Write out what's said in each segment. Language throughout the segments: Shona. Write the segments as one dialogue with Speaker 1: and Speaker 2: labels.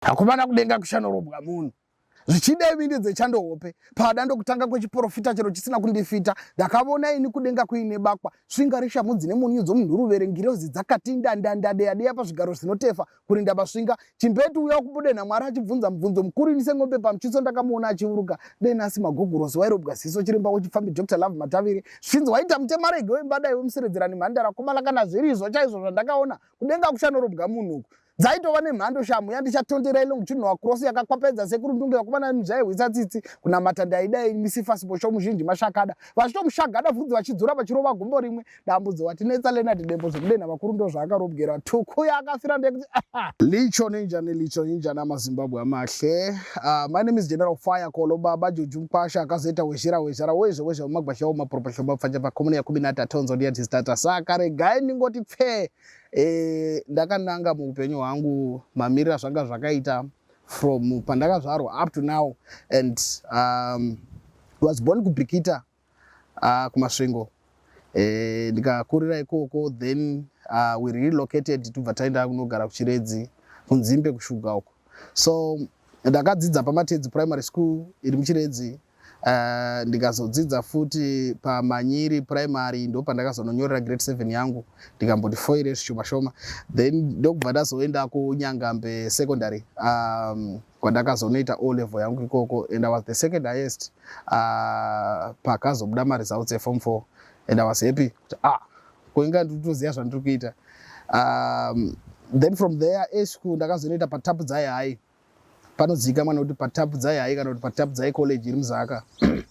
Speaker 1: Hakumana kudenga kushanorobwa munhu. Zvichida ivindi dzechando hope pada ndokutanga kwechiporofita chero chisina kundifita. Ndakavona ini kudenga kuine bakwa svinga reshamhu dzine munyu dzomunhuruvere ngirozi dzakati ndandanda deya deya pazvigaro zvinotefa kurinda pasvinga. Chimbetu uya wakubude naMwari achibvunza mubvunzo mukuru ini sengombe pamuchiso ndakamuona achivuruka denasi magogurosi wairobwa ziso chiremba wechipfambi Dr Love Matavire zvichinzi waita mutemarege wembada iwe museredzerani mhandara komana kana zvirizvo chaizvo zvandakaona kudenga kushanorobwa munhu uku dzaitova nemhando shamhu yandichatondera ilongitudinal cross yakakwapedza sekuru ndunge vakomana zvaihwisa tsitsi kunamata ndaida misifasi posho muzhinji mashakada vachitomushagada vhudzi vachidzura vachirova gumbo rimwe dambudzo watinetsa Leonard Dembo zvekudenha vakuru ndozvaakarobgera tuku yaakafira ndekuti licho ninja nelicho ninja namazimbabwe amahle. My name is General Fire Kolo Baba Juju Mkwasha akazoita wezhira wezhara wezhe wezhe wemagwasha wemaporopasha mapfanja pakomune yakumi natonzo ndiyatistata. Saka regai ndingoti pfee. Ndakananga muupenyu hwangu mamirira zvanga zvakaita from pandakazvarwa up to now and was born kuBikita, kuMasvingo, ndikakurira ikoko. Then we relocated tobva taenda kunogara kuChiredzi, kunzimbe kushuga uko. So ndakadzidza paMatedzi Primary School iri muChiredzi, ndikazodzidza futi paManyiri Primary. Ndo pandakazononyorera grade 7 yangu, ndikamboti foire zvishoma shoma, then ndokubva ndazoenda kuNyangambe Secondary, kwandakazonoita O level yangu ikoko, and I was the second highest pakazobuda maresults eform 4, and I was happy kuti ah, kuinga nditoziva zvandiri kuita. Then from there A school ndakazonoita paTapudzai High, panozivikanwa nekuti paTapudzai High kana kuti paTapudzai College iri muZaka.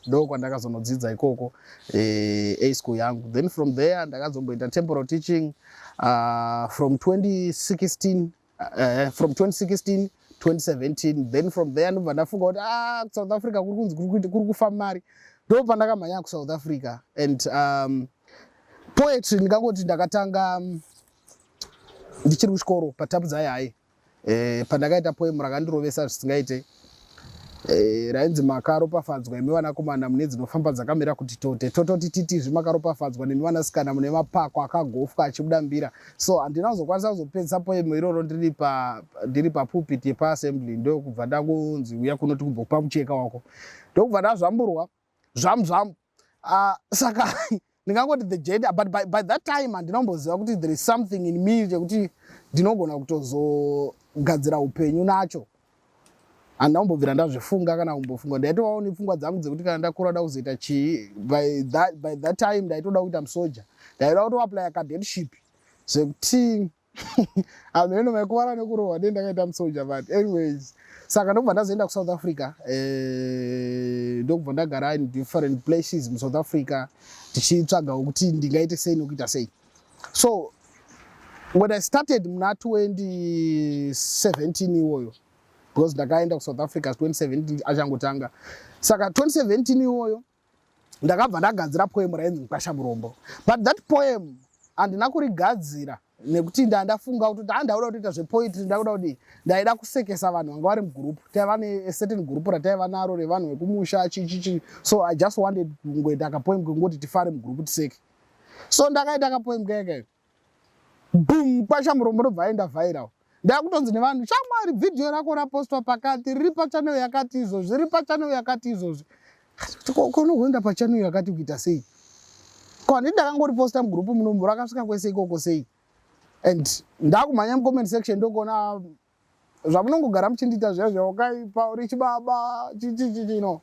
Speaker 1: Ndo kwandakazonodzidza ikoko, A school yangu. Then from there ndakazomboita temporal teaching from 2016, from 2016 2017. Then from there ndobva ndafunga kuti ah, kuSouth Africa kuri kunzi kuri kufa mari. Ndo pandakamhanya kuSouth Africa. And poetry ndingangoti ndakatanga ndichiri kuchikoro paTapudzai High, pandakaita poem rakandirovesa zvisingaite, rainzi "Makaropafadzwa imi vanakomana mune dzinofamba dzakamira kuti tote tototi titizvi, makaropafadzwa nemi vanasikana mune mapako akagofwa achibuda mbira." So handina kuzokwanisa kuzopedzisa poem iroro ndiri papulpit yepaassembly. Ndokubva ndangonzi, "Uya kunoti kumbokupa mucheka wako." Ndokubva ndazvamburwa zvamu zvamu. Saka ndingangoti the journey, but by that time handina kumboziva kuti there is something in me chekuti ndinogona kutozogadzira upenyu nacho. Handina kumbobvira ndazvifunga kana kumbofunga. Ndaitovawo nepfungwa dzangu dzekuti kana ndakura da kuzoita chii. By that time ndaitoda kuita musoja, ndaida kutoapplya cadetship zvekuti hameno maikuvara nekurohwa dei ndakaita musoja. But anyways, saka ndokubva ndazoenda kuSouth Africa, ndokubva ndagara in different places muSouth Africa tichitsvagawo kuti ndingaite sei nokuita sei. So when I started muna 2017 iwoyo, because ndakaenda kuSouth Africa 2017 achangotanga, saka 2017 iwoyo ndakabva ndagadzira poem rainzi "Mukwasha Murombo". But that poem handina kurigadzira nekuti ndandafunga kuti handauda kutoita zvepoetry. Ndakuda kuti ndaida kusekesa vanhu vanga vari mugroup. Taiva necertain group rataiva naro revanhu vekumusha chichichi. So I just wanted kungoita kapoem kengoti tifare mugroup, tiseke. So ndakaita kapoem keke, boom, "Mukwasha Murombo" ndobva aenda viral. Ndakutonzi nevanhu, "Shamwari, vhidhiyo rako rapostwa pakati, riri pachannel yakati izvozvi, riri pachannel yakati izvozvi." Konokuenda pachannel yakati kuita sei? Ko handiti ndakangoriposta mugroup munomu, rakasvika kwese ikoko sei? And ndakumhanya mucomment section, ndokuona zvamunongogara muchindiita zviya zvawakaipa, uri chibaba, chichichichino.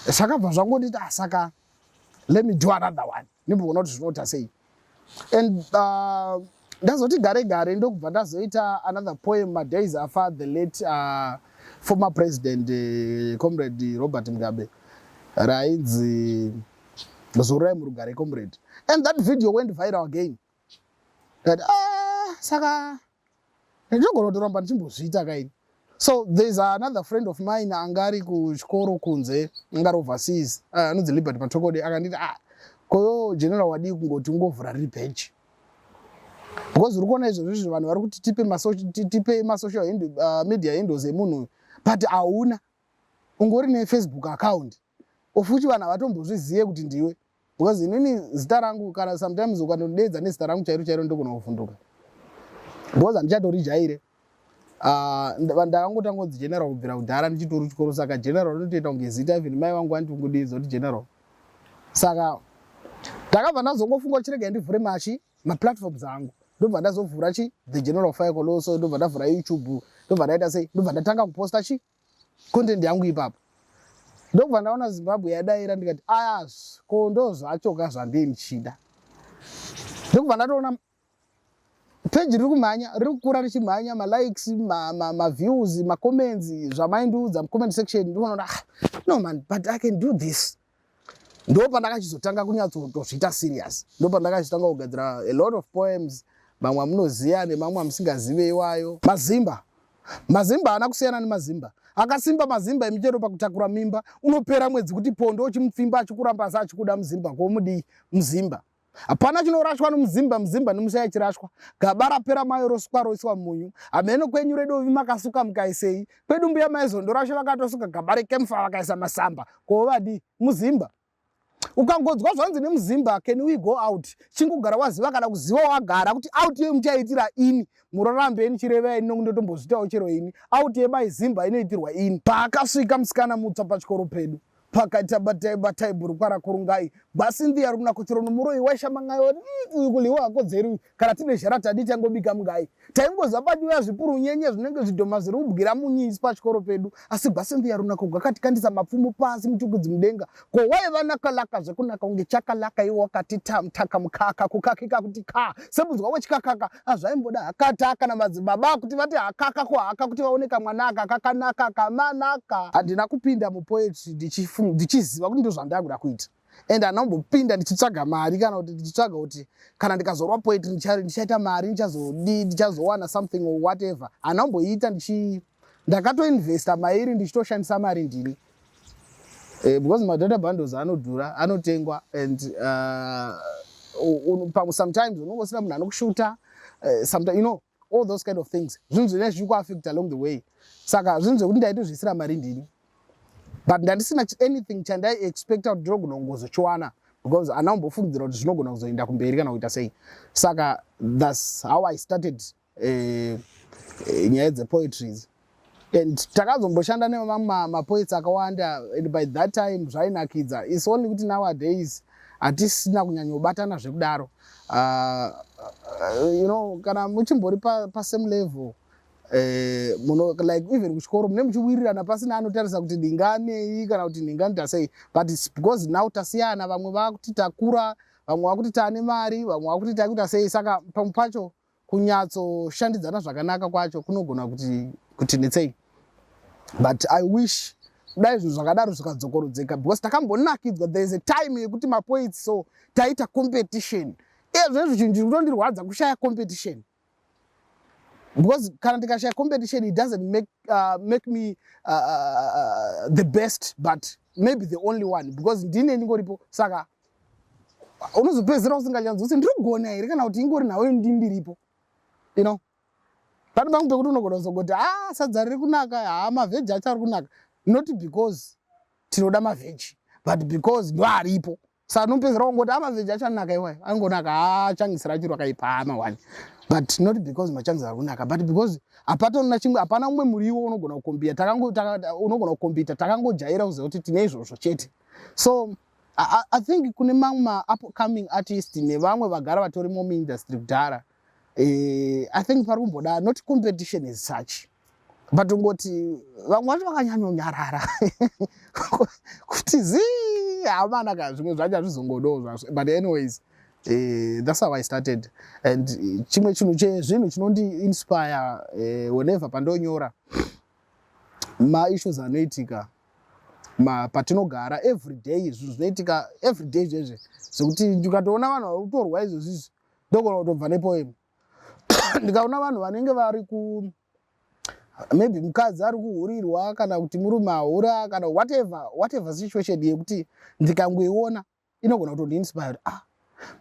Speaker 1: Zvakabva zvangonditi, ah, saka let me do another one, ndimboona kuti zvinoita sei. And ndazoti gare gare ndokubva ndazoita another poem madays afa the late former president, Comrade Robert Mugabe, rainzi "Zororai Murugare Comrade", and that video went viral again. Ndati, ah, saka ndinogona kutoramba ndichimbozviita kaini. So there's another friend of mine anga ari kuchikoro kunze, anga ari overseas, anonzi Liberty Matokode. Akanditi, "Ah, koyo General, wadii kungoti ungovhura riri page? Because uri kuona izvozvo izvi vanhu vari kuti tipe masocial media handles emunhu, but hauna, ungori neFacebook account, of which vanhu havatombozvizive kuti ndiwe." Because inini zita rangu, kana sometimes ukandodedza nezita rangu chairo chairo, ndogona kuvhunduka because handichatorijaire. Ndakangotanga kunzi General kubvira kudhara ndichitori kuchikoro, saka General rinotoita kunge zita. Even mai vangu vandikungodidza kuti General. Saka ndakabva ndazongofunga kuti chirega ndivhure machi maplatforms angu. Ndobva ndazovhura chi The General Fire Coloso, ndobva ndavhura YouTube, ndobva ndaita sei, ndobva ndatanga kuposta chi content yangu ipapo. Ndobva ndaona Zimbabwe yadaira, ndikati, "Aya, ko ndo zvacho ka zvandii ndichida." Ndokubva ndatoona peji riri kumhanya, riri kukura richimhanya, malikes, maviews, macomments, zvamaindiudza mucomment section. Ndinoona, "Ah, no man, but I can do this." Ndo pandakachizotanga kunyatsotozviita serious. Ndo pandakachitanga kugadzira a lot of poems, mamwe amunoziva nemamwe amusingazive iwayo. Mazimba, mazimba haana kusiyana nemazimba akasimba, mazimba emichero pakutakura mimba. Unopera mwedzi kuti pondo uchimupfimba, achikuramba asi achikuda. Muzimba komudii? Muzimba hapana chinorashwa nomuzimba. Muzimba nemusha yachirashwa, gaba rapera mayo rosukwa roiswa munyu. Hameno kwenyu redovi makasuka mukaisei. Kwedu mbuya maizondorasha vakatosuka gaba rekemfa vakaisa masamba. Kovadii? Muzimba ukangonzwa zvanzi nemuzimba, "Can we go out?" chingogara waziva kana kuziva wagara kuti out yemuchaitira ini murarambeni chirevai nondotombozvitawo chero ini. Out yemaizimba inoitirwa ini. Paakasvika musikana mutsva pachikoro pedu, pakaita batai batai bhurukwa rakurungai gwasindiya runako chero nomuroi waishamangayo. Uyu kuliwa hakodzeri kana tine zhara tadi tangobika mungai taingoziva padiwa zvipuru nyenye zvinenge zvidhoma zviri kubwira munyisi pachikoro pedu. Asi gwasindiya runako gwakatikandisa mapfumo pasi, mutukudzi mudenga. Ko waiva nakalaka zvekunaka kunge chakalaka. Iwo wakati tamtaka mukaka kukakika kuti ka semunzwa wechikakaka. Azvaimboda hakata kana madzibaba kuti vati hakaka kuhaka kuti vaoneka mwanaka kakanaka kamanaka. Handina kupinda mupoetry ndichiziva kuti ndo zvandakuda kuita, and handambopinda ndichitsvaga mari kana kuti ndichitsvaga kuti kana ndikazorwa poetry ndichaita mari, ndichazodi, ndichazowana something or whatever. Handamboita ndichi ndakatoinvesta mairi ndichitoshandisa mari ndini, because madata bundles anodhura, anotengwa, and sometimes unongosina munhu anokushuta, sometimes, all those kind of things, zvinhu zvinenge zvichikuaffect along the way. Saka zvinhu zvekuti ndaitozviisira mari ndini, but ndandisina anything chandaiexpecta kuti ndinogona kungozochiwana, because handina kumbofungidzira kuti zvinogona kuzoenda kumberi kana kuita sei. Saka that's how I started nyaya dzepoetries, and takazomboshanda nemamwe mapoets akawanda, and by that time zvainakidza. It's only kuti nowadays hatisina kunyanyobatana zvekudaro. Kana muchimbori pasame level, muno like even kuchikoro mune muchiwirirana pasina anotarisa kuti ndinganei kana kuti ndinganita sei. But it's because now tasiyana, vamwe vakuti takura, vamwe vakuti taane mari, vamwe vakuti takuita sei. Saka pamwe pacho kunyatsoshandidzana zvakanaka kwacho kunogona kuti netsei. But I wish dai zvinhu zvakadaro zvikadzokorodzeka, because takambonakidzwa. There is a time yekuti mapoets so taita competition. Iye zvezvo chinhu chiri kutondirwadza kushaya competition, because kana ndikashaya competition, it doesn't make me the best, but maybe the only one, because ndine ndingoripo. Saka unozopedzisira usingachanzi kuti ndiri kugona here kana kuti ingori nawe ndindiripo. Pane pamwe pekuti unogona kuzongoti, "Ah, sadza riri kunaka, ha, mavheji acho ari kunaka," not because tinoda mavheji, but because ndo aripo. Saka unopedzisira wangoti, "A, mavheji acho anonaka iwayo, angonaka, ha, changisi racho rakaipa, ha, mawani," but not because machangisi ari kunaka, but because hapatorina chimwe, hapana mumwe muriwo unogona kukombita. Unogona kukombita. Takangojaira kuziva kuti tine izvozvo chete. So I think kune mamwe ma-upcoming artist nevamwe vagara vatorimo muindustry kudhara, I think pari kumboda not competition as such, but ungoti vamwe vacho vakanyanyonyarara kuti zii, hamana ka zvimwe zvacho hazvizongodawo zvazvo. But anyways, that's how I started. And chimwe chinhu chezvinhu chinondi-inspire whenever pandonyora, maissues anoitika patinogara every day, zvinhu zvinoitika every day zvezve, zvekuti ndikatoona vanhu vari kutorwa izvozvizvi, ndogona kutobva nepoem. Ndikaona vanhu vanenge vari ku maybe mukadzi ari kuhurirwa kana kuti murume ahura kana whatever, whatever situation yekuti ndikangoiona inogona kutondiinspire kuti, "Ah,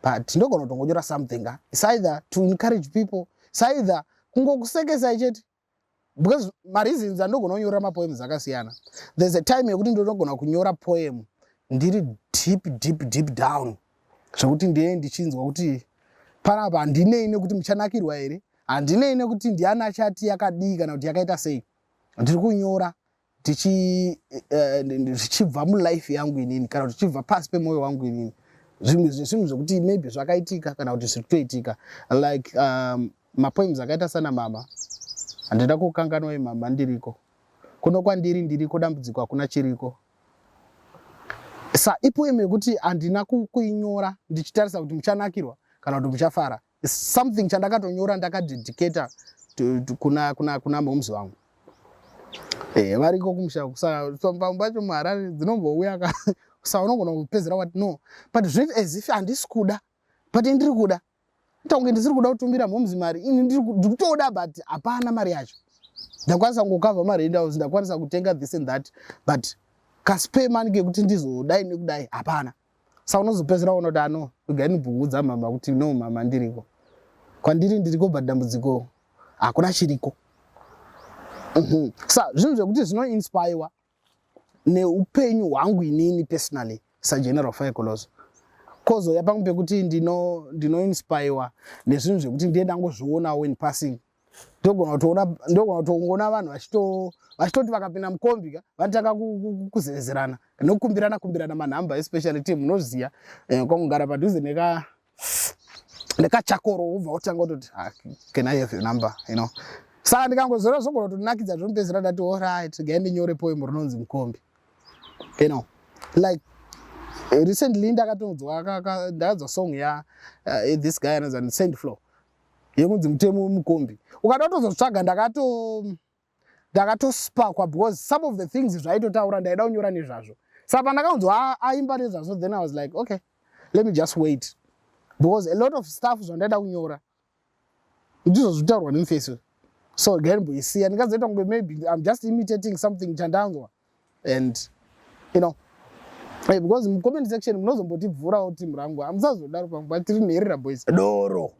Speaker 1: but ndogona kutongonyora something." Ah, it's either to encourage people, it's either kungokusekesai chete, because mareasons andogona kunyora mapoems akasiyana. There's a time yekuti ndinogona kunyora poem ndiri deep, deep, deep down, zvekuti ndiye ndichinzwa kuti panapa handinei nekuti muchanakirwa here. Handinei nekuti ndiani achati yakadii kana kuti yakaita sei. Ndiri kunyora zvichibva mulife yangu inini, kana kuti zvichibva pasi pemwoyo wangu inini. Zvimwe zvezvinhu zvekuti maybe zvakaitika kana kuti zviri kutoitika, like mapoems akaita sana "Mama handida kukanganwai, mama ndiriko kuno kwandiri, ndiriko, dambudziko hakuna chiriko." Sa ipoem yekuti handina kuinyora ndichitarisa kuti muchanakirwa kana kuti muchafara. It's something chandakatonyora ndakadedicata kuna moms vangu. Variko kumusha. Pamwe pacho muHarare dzinombouya ka, sa unogona kupedzera wati no, but zvinoita as if handisi kuda, but ndiri kuda ita kunge ndisiri kuda kutumira moms mari. Ini ndiri kutoda, but hapana mari yacho. Ndakwanisa kungokavha marentals, ndakwanisa kutenga this and that, but kaspare money kekuti ndizodai nekudai hapana. Saka unozopedzera waona kuti ano regai ndibvunza mama kuti, "No, mama, ndiriko kwandiri, ndiriko, but dambudziko hakuna chiriko." Sa zvinhu zvekuti zvinoinspirewa neupenyu hwangu inini personally saGeneral Fire Coloso. Kozouya pamwe pekuti ndinoinspirewa nezvinhu zvekuti ndiye ndangozvionawo in passing. Ndogona kutoona vanhu vachitoti vakapinda mukombi ka, vanotanga kuzevezerana nekukumbirana kumbirana manhamba, especially team munoziya kwangogara padhuze nekachakoro, wobva wotanga kutoti, "Ah, can I have your number?" Saka ndikangozora zvogona kutonakidza, zvomupedzisira ndati, "Alright, gai ndinyore poem rinonzi Mukombi." Like recently ndakatonzwa ndakanzwa song ya this guy anonzi Saint Flow yekunzi "Mutemo Wemukombi". Ukada kutozotsvaga, ndakatospakwa because some of the things zvaitotaura ndaida kunyora nezvazvo. Saka pandakanzwa aimba nezvazvo, then I was like, "Okay, let me just wait," because a lot of stuff zvandaida kunyora ndizvo zvitaurwa nemufesi. So gai ndimboisiya, ndingazoita kunge maybe I'm just imitating something chandanzwa. And hey, because mucomment section munozombotibvurawo timu rangu, hamusazodaro pamwe tiri nherera boys. Doro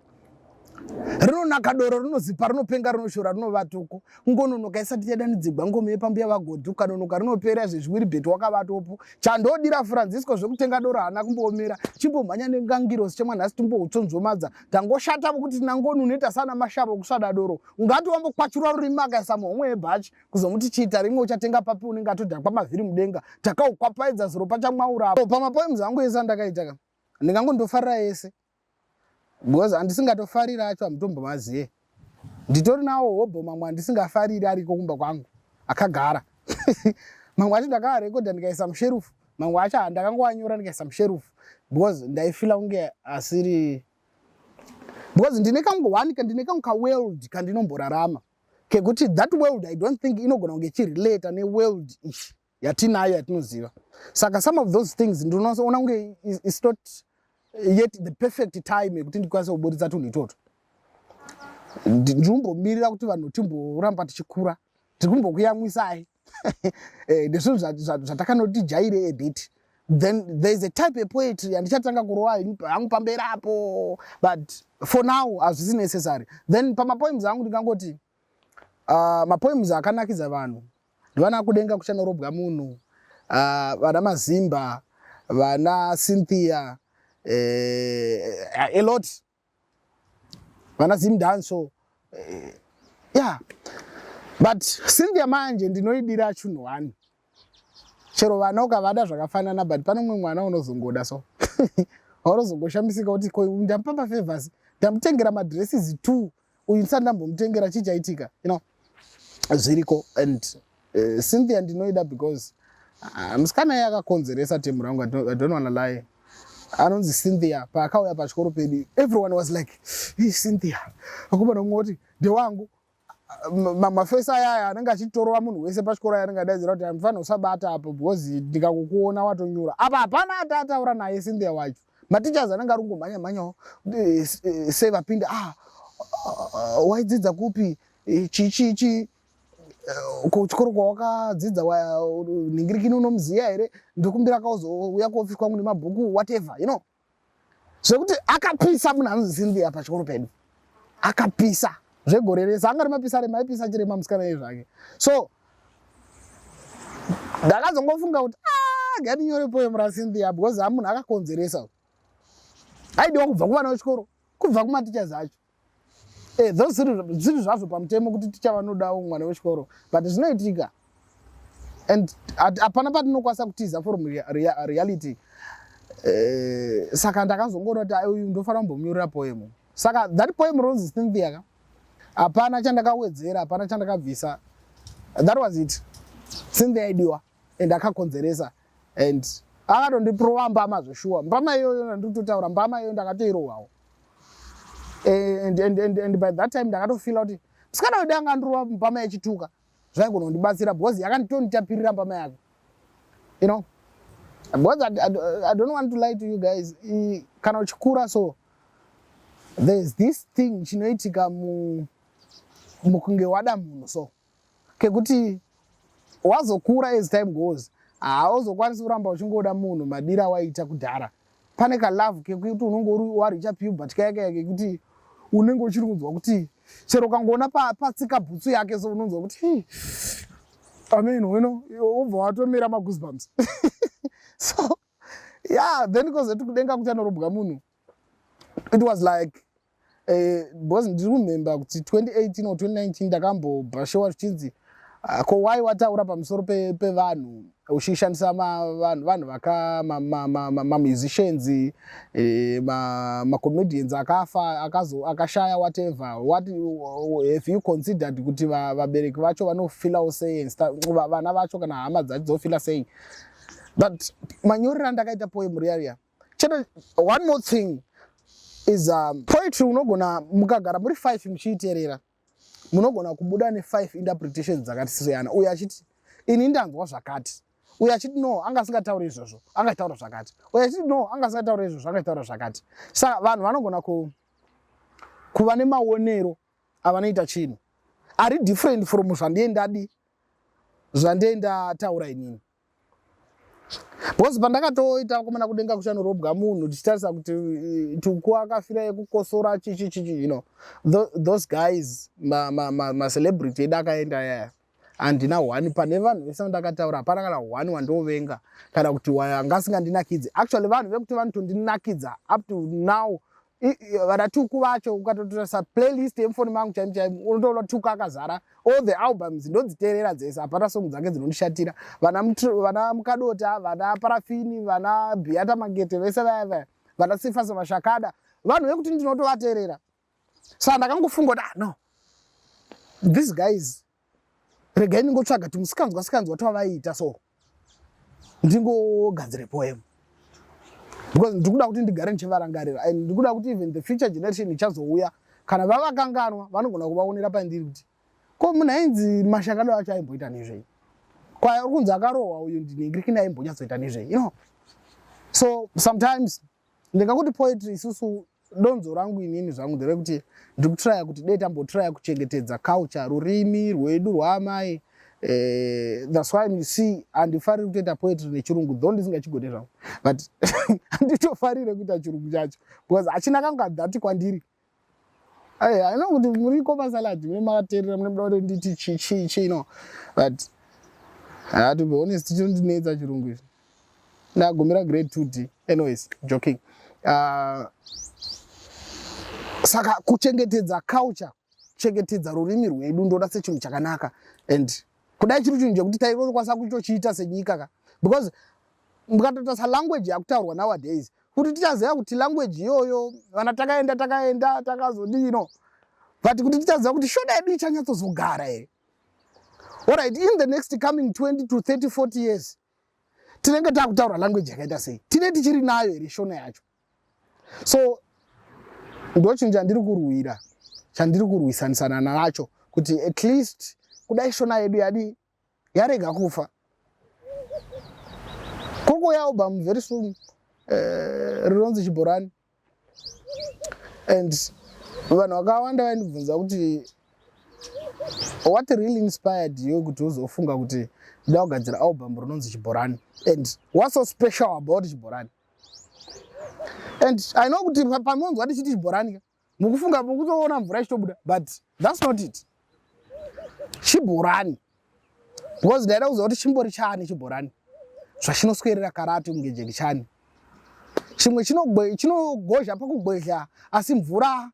Speaker 1: rinonaka, doro rinozipa, rinopenga, rinoshora, rinovatuko. Kungononoka isati yadanidzigwa ngoma yepambuya vagodhi. Ukanonoka rinopera zvezviwiribheti wakavatopo. Chandodira Francisco zvekutenga doro haana kumboomera. Chimbomhanya nengangirosi chemwanhasi, timboutsonzomadza. Tangoshata kuti tina ngoni unoita sana mashavo kusvada doro. Ungati wambokwachura rurimi akaisa muhomwe yebhachi, kuzomuti chiita rimwe uchatenga papi? Unenge atodhakwa mavhiri mudenga. Takaukwapaidza zuro pachamwaura. Pamapoems angu ese andakaita ka, ndingangondofarira ese because handisingatofariri acho hamutombomaziye. Nditori nawo hobho mamwe andisingafariri ariko kumba kwangu akagara. Mamwe acho ndakaarekodha ndikaisa musherufu, mamwe acho handakangowanyora ndikaisa musherufu because ndaifila kunge asiri, because ndine kangu one, ndine kangu kaworld kandinomborarama kekuti that world I don't think inogona kunge ichirelata neworld ichi yatinayo yatinoziva. Saka some of those things ndinoona kunge is not yet the perfect time yekuti ndikwanise kuburitsa tunhu itoto. Ndinombomirira kuti vanhu timboramba tichikura, tiri kumbokuyamwisai nezvinhu zvatakanoti jaire a bit. Then there is a type yepoetry yandichatanga kurova hangu pamberi apo, but for now hazvisi necessary. Then pamapoems angu ndingangoti mapoems akanakidza vanhu ndivana "Kudenga Kuchanorobwa Munhu", vana "Mazimba", vana "Cynthia", a lot, vana "Zimdanso". Yeah, but "Cynthia" manje ndinoidira chinhu one. Chero vana ukavada zvakafanana, but pane mumwe mwana unozongoda, so waunozongoshamisika kuti, "Ko ndamupa mafavors, ndamutengera madresses two, uyu ndisati ndambomutengera, chii chaitika?" Zviriko. And Cynthia ndinoida because musikana iye akakonzeresa temu rangu. I don't wanna lie. Anonzi Cynthia. Paakauya pachikoro pedu, everyone was like, "Hey, Cynthia." Akomana umwe kuti, "Ndewangu." Mafesi ayaya anenge achitorova munhu wese pachikoro aya, anenge adaidzira kuti, "Amufanira usabata apo because ndikakukuona watonyura apa." Hapana ati ataura naye Cynthia wacho. Mateachers anenge ari kungomhanya mhanyawo sei vapinda, "Ah, waidzidza kupi? Chi chi chi, kuchikoro kwawakadzidza nhingirikini unomuziya here? Ndokumbira kauzouya kuofisi kwangu nemabhuku," whatever. Zvekuti akapisa munhu anonzi Cynthia pachikoro pedu, akapisa zvegore rese. Anga ri mapisa rema, aipisa chirema musikana iye zvake. So ndakazongofunga kuti, "Ah, ngatinyore poem raCynthia," because ha, munhu akakonzeresa, aidiwa kubva kuvana vechikoro, kubva kumateachers acho. Those zviri zvazvo pamutemo kuti ticha vanodawo mwana wechikoro, but zvinoitika and hapana patinokwanisa kutiza from reality. Saka ndakazongoona kuti uyu ndofanira kumbomunyorera poem. Saka that poem ronzi Cynthia ka, hapana chandakawedzera, hapana chandakabvisa. That was it. Cynthia aidiwa and akakonzeresa and akatondiprova mbama zveshuwa. Mbama iyoyo ndikutotaura, mbama iyoyo ndakatoirohwawo and by that time ndakatofeela kuti musikana wedu anga andirova mbama yechituka zvaigona kundibatsira because yakanditonditapirira mbama yake, because I don't want to lie to you guys. Kana uchikura so, there's this thing chinoitika mukunge wada munhu so, kekuti wazokura, as time goes, hauzokwanisi kuramba uchingoda munhu madira awaita kudhara. Pane kalove kekuti unonge uri wareacha puberty kaya kaya, kekuti unenge uchiri kunzwa kuti chero ukangoona patsika bhutsu yake so, unonzwa kuti, "Hey, amen," wobva watomera magoosebumps. So yeah, then kozoti kudenga kuchanorobwa munhu, it was like because ndiri kuremember kuti 2018 or 2019 ndakambobhashewa zvichinzi, ko wai wataura pamusoro pevanhu uchishandisa vanhu vaka mamusicians, macomedians akafa, akashaya, whatever. What have you considered kuti vabereki vacho vanofeelawo sei and vana vacho kana hama dzacho dzofeela sei? But manyorero andakaita poem riya riya chete. One more thing is, poetry unogona mukagara muri five muchiiteerera, munogona kubuda nefive interpretations dzakati siyana. Uyo achiti, "Ini ndanzwa zvakati," uyo achiti, "No, anga asingatauri izvozvo, angataura zvakati," uyo achiti, "No, anga asingatauri izvozvo, angataura zvakati." Saka vanhu vanogona kuva nemaonero avanoita chinhu ari different from zvandiye ndadi, zvandiye ndataura inini, because pandakatoita komana kudenga kuchanorobwa munhu, tichitarisa kuti Tuku akafira yekukosora chichi chichi, those guys, macelebrity edu akaenda yaya, handina one pane vanhu vese vandakataura, hapana kana one wandovenga kana kuti wanga asingandinakidzi. Actually, vanhu vekuti vanotondinakidza up to now, vana Tuku vacho. Ukatotarisa playlist yemufoni mangu chaimo chaimo, unotoona Tuku akazara. All the albums ndodziteerera dzese, hapana song dzake dzinondishatira. Vana Mukadota, vana Parafini, vana Biata Magete, vese vaya vaya, vana Sifasa Mashakada, vanhu vekuti ndinotovateerera. Saka ndakangofunga kuti, ah, no, these guys, regai ndingotsvaga timusikanzwa sikanzwa twavaiita so, ndingogadzire poem because ndikuda kuti ndigare ndichivarangarira and ndikuda kuti even the future generation ichazouya, kana vavakanganwa, vanogona kuvaonera pandiri kuti ko munhu ainzi Mashakado acho aimboita nezvei, kwaya uri kunzi akarohwa uyu ndinengirikini aimbonyatsoita nezvei. So sometimes ndingakuti poetry isusu, donzo rangu inini zvangu nderekuti ndiri kutraya kuti dei tambotraya kuchengetedza culture, rurimi rwedu rwaamai. That's why you see handifariri kutoita poetry nechirungu, though ndisingachigone zvangu, but handitofarire kuita chirungu chacho because hachina kangadhati kwandiri. I know kuti muriko masalad mune makateerera, mune muda kuti nditi chi chi chi no, but to be honest, chinondinetsa chirungu izvi. Ndagumira grade 2D. Anyways, joking. Saka kuchengetedza culture, kuchengetedza rurimi rwedu, ndoda sechinhu chakanaka and kudai chiri chinhu chekuti taikwanisa kutochiita senyika ka, because mukatotarisa language yakutaurwa nowadays, kuti tichaziva kuti language iyoyo vana takaenda takaenda takazodino, but kuti tichaziva kuti Shona yedu ichanyatsozogara here. Alright, in the next coming 20 to 30 40 years, tinenge takutaura language yakaita sei? Tine tichiri nayo here Shona yacho? So ndo chinhu chandiri kurwira, chandiri kurwisanisana nacho, kuti at least kudai Shona yedu yadi yarega kufa. Kuri kuuya album very soon, rinonzi Chibhorani, and vanhu vakawanda vaindibvunza kuti, "What really inspired you kuti uzofunga kuti ndoda kugadzira album rinonzi Chibhorani, and what's so special about Chibhorani?" And I know kuti pamunonzwa tichiti chibhorani ka, mukufunga mukutoona mvura ichitobuda, but that's not it. Chibhorani because ndaida kuziva kuti chimbori chani chibhorani, zvachinoswerera karate kunge jekichani, chimwe chinogozha pakugwezha asi mvura.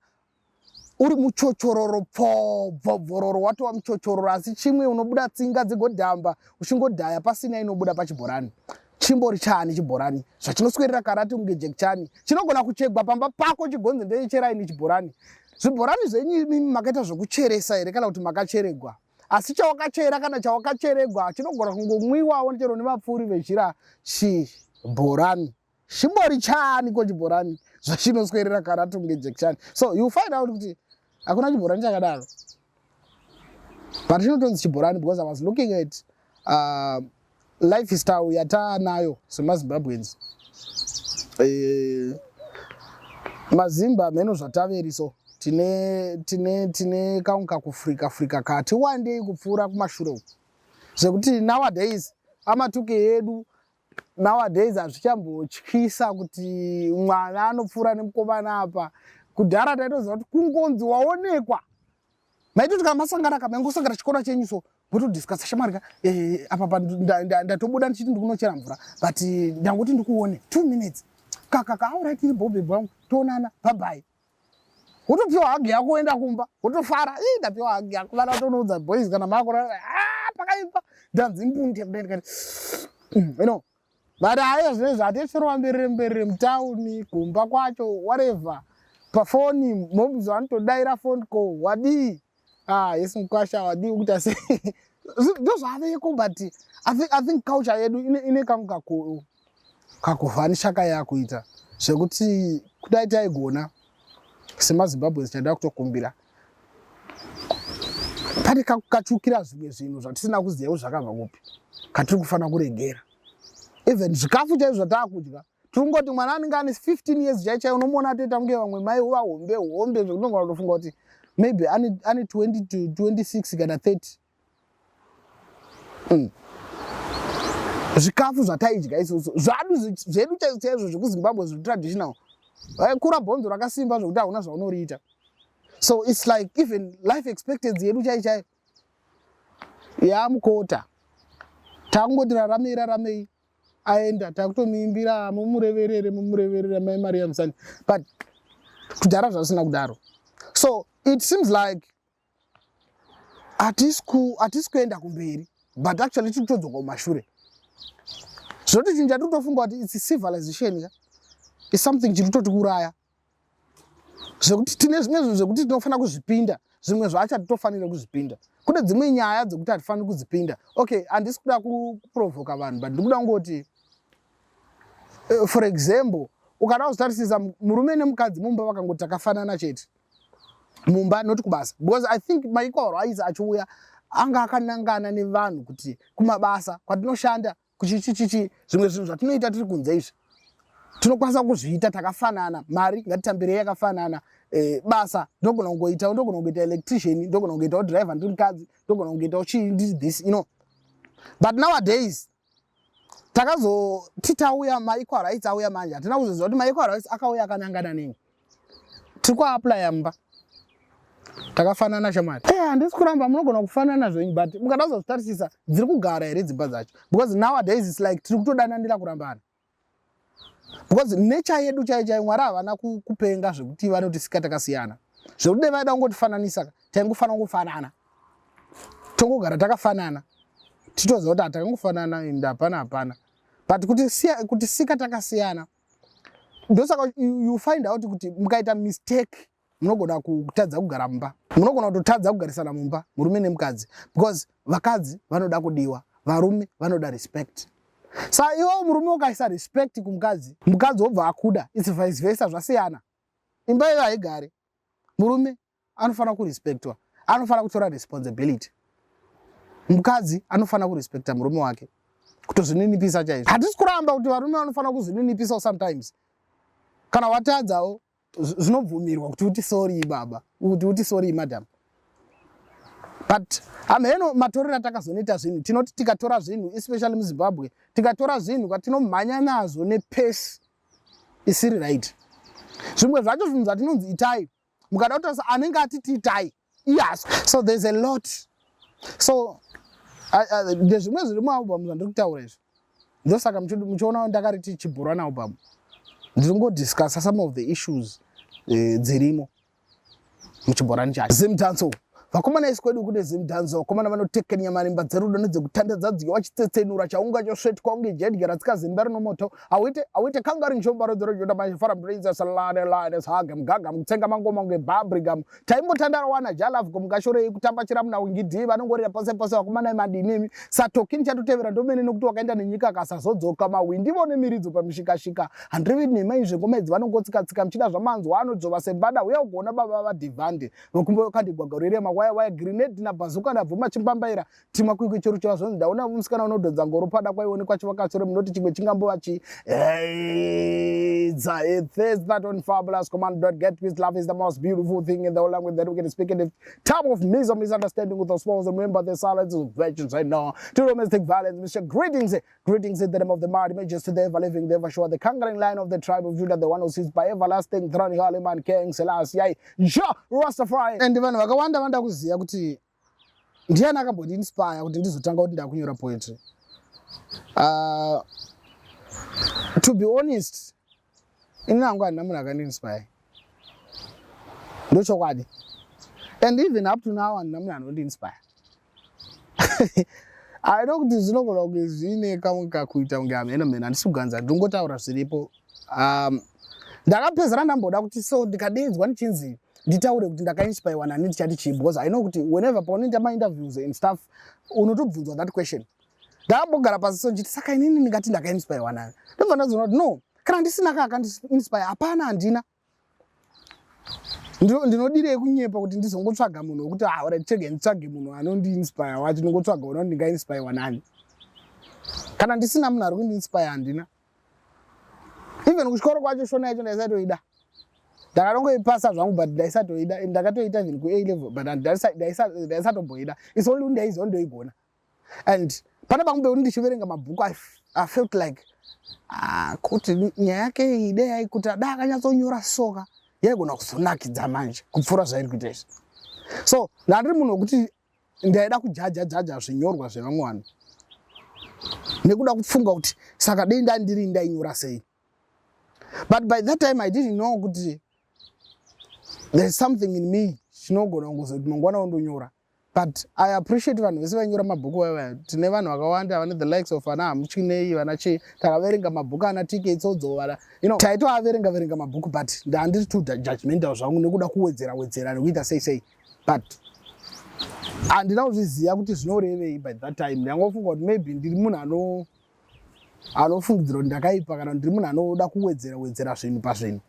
Speaker 1: Uri muchochororo pfobvobvororo, watova muchochororo, asi chimwe unobuda tsinga dzigodhamba uchingodhaya pasina inobuda pachibhorani. Chimbori chani chibhorani zvachinoswerera karati kunge jekchani, chinogona kuchegwa pamba pako chigonzi ndecheraini chibhorani. Zvibhorani zvenyu imimi makaita zvekucheresa here kana kuti makacheregwa? Asi chawakachera kana chawakacheregwa chinogona kungomwiwawo chero nevapfuuri vezhira. Chibhorani chimbori chani ko chibhorani zvachinoswerera karati kunge jekchani? So you find out kuti hakuna chibhorani chakadaro, but chinotonzi chibhorani because I was looking at lifestyle yataanayo semaZimbabweans. MaZimba mheno zvataveri, so tine kamwe kakufrika frika kati wandei kupfuura kumashure uku, zvekuti nowadays amatuke edu, nowadays hazvichambotyisa kuti mwana anopfuura nemukomana apa. Kudhara taitoziva kuti kungonzi waonekwa, maitoti kana masangana ka, maingosangana chikoro chenyu, so motodiscussa, "Shamwari ka, apa ndatobuda ndichiti ndikunochera mvura, but ndangoti ndikuone 2 minutes kakaka. Alright, iri bhobhe bwangu, toonana, bye bye." Wotopiwa hug yako, woenda kumba wotofara, "Ii, ndapiwa hug yako." Vana vatonoudza boys kana makura, "Ah, pakaipa, ndanzi mbunde kudai." Ndikati, but haiya, zvinezvi hatesero mberere mberere mutauni, kumba kwacho, whatever, pafoni moms vanotodaira phone call, "Wadii?" "Ah, yes mukwasha, wadii?" Ukuita sei? Ndozvaveko, but I think culture yedu ine kamwe kakuvhanisha kayakuita, zvekuti kudai taigona semaZimbabwe, chada kutokumbira pane kakukachukira zvimwe zvinhu zvatisina kuziva kuti zvakabva kupi, katiri kufanira kuregera. Even zvikafu chaizvo zvataakudya, tiri kungoti mwana anenge ane 15 years chai chai, unomuona atoita kunge vamwe mai vahombe hombe, zvekuti kutofunga kuti maybe ane 20 to 26 kana 30. Zvikafu zvataidya isusu zvadu zvedu chaizvo chaizvo zvekuZimbabwe, zviri traditional, vaikura bhonzo rakasimba zvokuti hauna zvaunoriita. So it's like even life expectancy yedu chai chai yamukota, takungoti raramei raramei, aenda, takutomuimbira, "Mumureverere, mumureverere mai Maria Musani," but kudhara zvasina kudaro. So it seems like hatisi kuenda kumberi, but actually tiri kutodzoka kumashure. Zvinoti chinhu chatiri kutofunga kuti it's civilization ka is something chiri kutotiuraya, zvekuti tine zvimwe zvinhu zvekuti tinofanira kuzvipinda, zvimwe zvacho hatitofaniri kuzvipinda. Kune dzimwe nyaya dzekuti hatifaniri kudzipinda. Okay, handisi kuda kuprovoka vanhu, but ndikuda kungoti, for example, ukada kuzvitarisisa, murume nemukadzi mumba vakangoti takafanana chete mumba, not kubasa, because I think maequal rights achiuya anga akanangana nevanhu kuti kumabasa kwatinoshanda, kuchichichichi, zvimwe zvinhu zvatinoita tiri kunze izvi tinokwanisa kuzviita takafanana. Mari ngatitambirei yakafanana. Basa ndogona kungoitawo, ndogona kungoita electrician, ndogona kungoitawo driver ndiri mukadzi, ndogona kungoitawo chii ndiri this. But nowadays takazoti tauya, maequal rights auya manje, hatina kuzoziva kuti maequal rights akauya akanangana nei. Tiri kuapplya mumba takafanana. Shamwari, handisi kuramba, munogona kufanana zvenyu, but mukada kuzozvitarisisa, dziri kugara here dzimba dzacho? Because nowadays it's like tiri kutodananira kurambana, because nature yedu chaiyo chaiyo, Mwari havana kupenga zvekuti vanotisika takasiyana, zvekuti dai vaida kungotifananisa, taingofanira kungofanana, tongogara takafanana, titoziva kuti hatakangofanana and hapana hapana. But kuti sika takasiyana, ndosaka you find out kuti mukaita mistake munogona kutadza kugara mumba, munogona kutotadza kugarisana mumba, murume nemukadzi, because vakadzi vanoda kudiwa, varume vanoda respect. Saka iwe murume ukaisa respect kumukadzi, mukadzi wobva akuda, it's vice versa, zvasiyana, imba iyo haigari. Murume anofanira kurespectwa, anofanira kutora responsibility. Mukadzi anofanira kurespekta murume wake, kutozvininipisa chaizvo. Hatisi kuramba kuti varume vanofanira kuzvininipisawo sometimes. Kana watadzawo, zvinobvumirwa kuti uti sorry baba, kuti uti sorry madam, but hamheno matorero atakazonoita zvinhu. Tinoti tikatora zvinhu, especially muZimbabwe, tikatora zvinhu kwatinomhanya nazvo nepace isiri right. Zvimwe zvacho zvinhu zvatinonzi itai, mukada kutarisa anenge atiti itai yes. So there's a lot. So ndezvimwe zviri mualbum zvandiri kutaura izvi. Ndosaka muchiona ndakariti Chibhorani album. Ndiri kungodiscussa some of the issues dzirimo. Muchibhorani chacho, Zimdancehall. Vakomana, isi kwedu kune Zimdancehall. Vakomana vanotekenya marimba dzerudo nedzekutandadza dziyo, vachitsetsenura chaunga chosvetwa kunge jedye ratsika zimba rinomoto. Awite awite kangari njombaro dzerojota machifara princess line line hage mugaga mutsenga mangoma kunge bubblegum. Taimbotandara wana Jalaf kumukashorei kutamba chiramuna wingidi vanongorira pose pose. Vakomana, madinemi satokini chatotevera ndomene, nekuti wakaenda nenyika akasazodzoka. Mahwindi vone miridzo pamishikashika. Handirevi nhema izve. Ngoma idzi vanongotsika-tsika muchida zvamanzwa anodzova sembada. Uya ugoona baba vadhivhandi vakumbo kandigwagwarire makwaya waya grenade nabhazuka ndabvuma chimbambaira tima kwikwi chero chava zvonzi ndaona musikana unodhonza ngoro pada kwaionekwa chivakasure. Munoti chimwe chingambova chi It's a this that on fabulous command dot get with love is the most beautiful thing in the whole language that we can speak in the time of misunderstanding with the smalls. Remember the silence of virgins right now to domestic violence. Mr. Greetings, greetings in the name of the mighty majesty, the ever living, the ever sure, the conquering Lion of the tribe of Judah, the one who sits by everlasting throne, Holy Man, King Selassie Jah Rastafari. And vanhu vakawanda vanoda kuziva kuti ndiani akambondi-inspire kuti ndizotanga kuti ndakunyora poetry. To be honest, ini nangu handina munhu akandi-inspire, ndochokwadi. And even up to now handina munhu anondi-inspire. I know kuti zvinogona kunge zviine kamwe kakuita kunge hameno mheno. Handisi kuganza, ndingotaura zviripo. Ndakapedzera ndamboda kuti so ndikadedzwa ndichinzi nditaure kuti ndakainspirewa nani, ndichati chii? Because I know kuti whenever paunoita mainterviews and stuff, unotobvunzwa that question. Ndakambogara pasi so ndichiti, saka inini ndingati ndakainspirewa nani? Ndobva ndazoona kuti no, kana ndisina kakandiinspire, hapana, handina. Ndinodirei kunyepa kuti ndizongotsvaga munhu wekuti, ah, alright, chege nditsvage munhu anondiinspire wacho? Ndingotsvaga ona kuti ndingainspirewa nani. Kana ndisina munhu ari kundiinspire, handina. Even kuchikoro kwacho, Shona yacho ndaisatoida. Ndakatongoipasa zvangu, but ndaisatoida. Ndakatoita even ku A level, but ndaisatomboida. It's only ndaiziva ndoigona. And pane pamwe pekuti ndichiverenga mabhuku, I felt like, ah, kuti nyaya yake iyi dei yaikuti da akanyatsonyora soka, yaigona kuzonakidza manje kupfuura zvairi kuita izvi. So ndandiri munhu wekuti ndaida kujaja jaja zvinyorwa zvevamwe vanhu nekuda kufunga kuti saka dei ndandiri ndainyora sei. But by that time I didn't know kuti there's something in me chinogona kungozoti mangwana wondonyora. But I appreciate vanhu vese vainyora mabhuku vaya. Tine vanhu vakawanda vane the likes of ana Hamuchinei, vana chii. Takaverenga mabhuku ana TK Tsodzo, vana taitoaverenga verenga mabhuku, but ndandiri too judgmental zvangu nekuda kuwedzera wedzera nekuita sei sei, but handina kuzviziva kuti zvinorevei by that time. Ndangofunga kuti maybe ndiri munhu anofungidzira kuti ndakaipa, kana ndiri munhu anoda kuwedzera wedzera zvinhu pazvinhu.